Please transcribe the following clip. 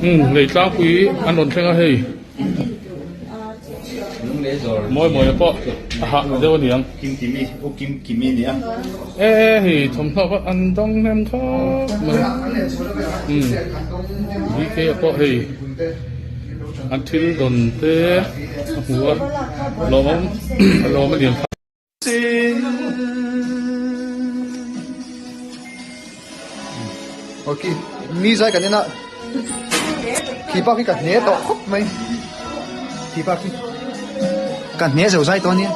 Umm lei tlangpui an rawn thleng a hei. Mawi mawi a pawh a hah deuh a niang. E hei thawmhnaw pawh an dawng hnem khawp mai. Umm BK a pawh hei an thil dawn te a hmu a lawm a lawm a lian phah. Ok mi zai kan en a khi bak hi ka hne tawh khawp mai khi bak hi ka hne zo zai tawh a nia.